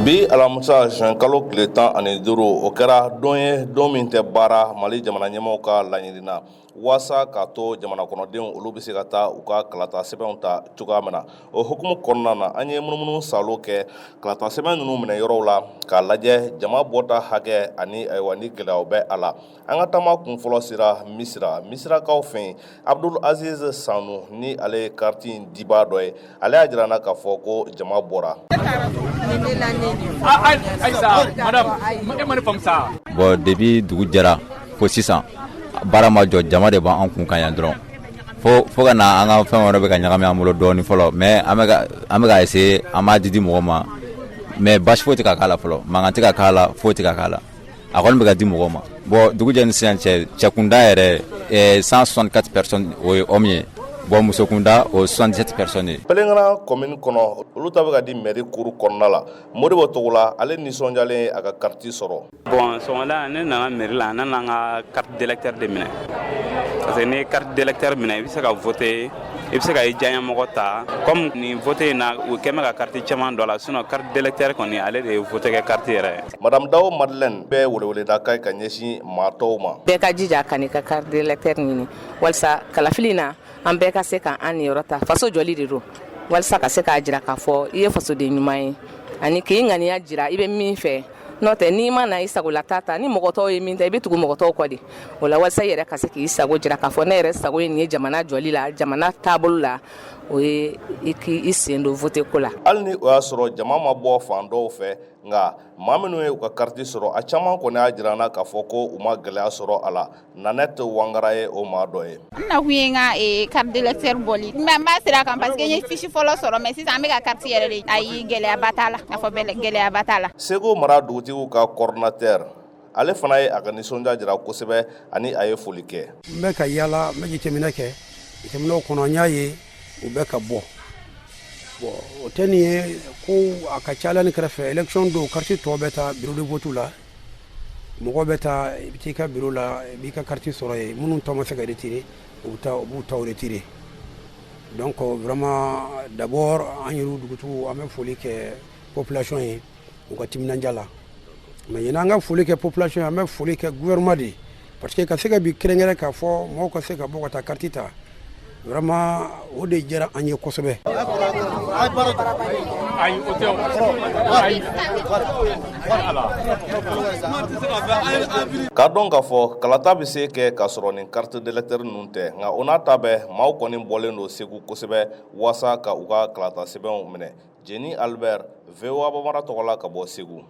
Bi alamisa, juin kalo tile 15, o kɛra don ye, don min tɛ baara Mali jamana ɲɛmaw ka laɲini na, waasa k'a to jamana kɔnɔdenw olu bɛ se ka taa u ka kalata sɛbɛnw ta cogoya min na. O hukumu kɔnɔna na, an ye munumunu salo kɛ kalata sɛbɛn ninnu minɛ yɔrɔw la k'a lajɛ jama bɔta hakɛ ani ayiwa ni gɛlɛyaw bɛ a la. An ka taama kun fɔlɔ sera Misira. Misirakaw fɛ yen, Abdul Aziz Sanu ni ale ye kariti in dibaa dɔ ye, ale y'a jira an na k'a fɔ ko jama bɔra. Bon, depuis dugu jɛra fo sisan, baara ma jɔ. Jama de b'an kun kan yan dɔrɔn, fo ka na an ka fɛn wɛrɛ bɛ ka ɲagami an bolo dɔɔnin fɔlɔ, mais an bɛ ka essayer, an b'a di mɔgɔ ma, mais basi foyi tɛ ka k'a la fɔlɔ, mankan tɛ ka k'a la, foyi tɛ ka k'a la. A kɔni bɛ ka di mɔgɔw ma. Bon, dugu jɛ ni sisan cɛ, cɛkunda yɛrɛ 164 personnes, o ye homme ye. Bon, muso kunda, o ye 77 personnes ye. Pelengana commune kɔnɔ, olu ta bɛ ka di mairie cour kɔnɔna la. Modibo Togola, ale nisɔndiyalen ye a ka kariti sɔrɔ. Bon, sɔgɔmada ne nana mairie la, ne nana n ka carte d'électeur de minɛ, parce que n'i ye carte d'électeur minɛ, i bɛ se ka voter, i bɛ se ka i diyaɲɛmɔgɔ ta. Comme nin vote in na, u kɛn bɛ ka carte caman dɔ la, sinon carte d'électeur kɔni, ale de ye vote kɛ carte yɛrɛ ye. Madame Dawo Madeleine bɛ weleweleda kan ka ɲɛsin maa tɔw ma. Bɛɛ ka jija ka n'i ka carte d'électeur ɲini, walisa kalafili na, an bɛɛ ka se ka an niyɔrɔ ta. Faso jɔli de don, walisa ka se k'a jira k'a fɔ i ye fasoden ɲuman ye ani k'i ŋaniya jira i bɛ min fɛ. N'o tɛ, n'i ma na i sagolata ta, ni mɔgɔ tɔw ye min ta, i bɛ tugu mɔgɔ tɔw kɔ de. O la, walasa i yɛrɛ ka se k'i sago jira k'a fɔ ne yɛrɛ sago ye nin ye jamana jɔli la, jamana taabolo la, o ye i k'i sen don vote ko la. Hali ni o y'a sɔrɔ jama ma bɔ fan dɔw fɛ, nka maa minnu ye u ka kariti sɔrɔ, a caman kɔni y'a jira n na k'a fɔ ko u ma gɛlɛya sɔrɔ a la. Nanette Wangara ye o maa dɔ ye. N nakun ye n ka carte d'électeur bɔli, n b'a sira kan, parce que n ye fiche fɔlɔ sɔrɔ, mais sisan an bɛ ka carte yɛrɛ de. Ayi, gɛlɛyaba t'a la, n'a fɔ gɛlɛyaba t'a la. Segu mara dugutigiw ka coordinateur, ale fana ye a ka nisɔndiya jira kosɛbɛ ani a ye foli kɛ. N bɛ ka yala, n bɛ jateminɛ kɛ. Jateminɛw kɔnɔ, n y'a ye u bɛ ka bɔ. Bon, o tɛ nin ye ko a ka ca la ni kɛrɛfɛ élection don, carte tɔ bɛ taa bureau de vote la. Mɔgɔ bɛ taa, i bɛ t'i ka bureau la, i b'i ka carte sɔrɔ yen. Minnu tɔ ma se ka retirer, u bɛ taa, u b'u taw retirer. Donc vraiment, d'abord, an yɛrɛ dugutigiw, an bɛ foli kɛ population ye u ka timinandiya la. Mais ɲinan, an ka foli kɛ population ye, an bɛ foli kɛ gouvernement de ye, parce que ka se ka bi kɛrɛnkɛrɛn k'a fɔ mɔgɔw ka se ka bɔ ka taa carte ta, vraiment, o de diyara an ye kosɛbɛ. Ayi, o tɛ, ayi. K'a dɔn k'a fɔ kalata bɛ se kɛ k'a sɔrɔ nin carte d'électeur ninnu tɛ, nka o n'a ta bɛɛ, maaw kɔni bɔlen don Segu kosɛbɛ waasa ka u ka kalata sɛbɛnw minɛ. Jeni Albert, VOA Bambara tɔgɔ la ka bɔ Segu.